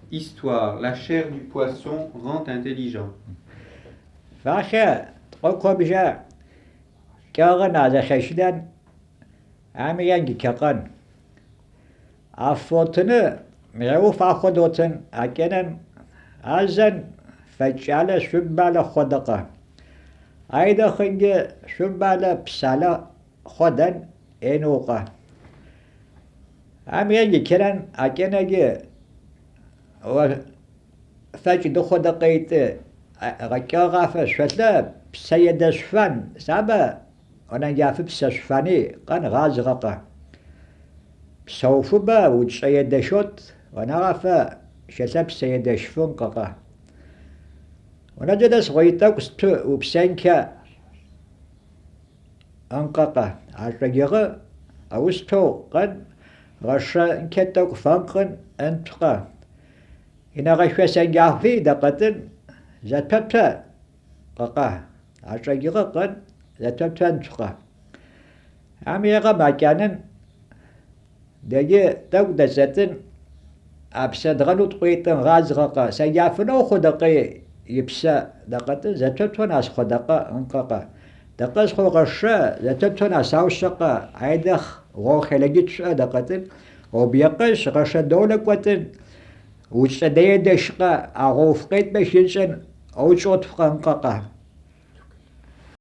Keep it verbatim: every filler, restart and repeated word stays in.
Histoire, la chair du poisson rend intelligent. Фахе, тӀокъоб же, кӀагъан а зехье шилен, ами янги кекъан. А фотуну меуфа ходотун а кӀенен, а зен фечӀале шубале ходокъа. Айдохынги шубале псале ходен энукъа. Ами янги кенен а кӀенеги ва фечӀ духо докъейты, а, гъакӀа гафа швелъа псаеда шван, саба онанги афы пса швани къан гъаз гъакъа. Псауфу ба учӀаеда шот, онагафа шелъа псаеда швун къакъа. Онаджедас гъойтӀа кусту упсенка. Ынкъакъа, ашъагъыгъы, аусту къын, гъаша ынкеток фанкъын ынтукъа. Инагъа швесенгафи дакъытын, затватва къакъа, ашъагъыгъы къын, затватва ынтукъа. Ами ягъа макянын, деги тагу дасетын, апса дгъанут къуйтын гъаз гъакъа, сагяфын охо дакъи ипса дакъытын, затватван асхо дакъа ынкъакъа. Дакъа схо гъаша, затватван асаусакъа, айдах гъо хелаги чуа дакъытын, объякъаш гъаша доле къуатын, учӀа дае дашкъа, агъо уфкъет бешинчӀын, очӀотвкъа ынкъакъа.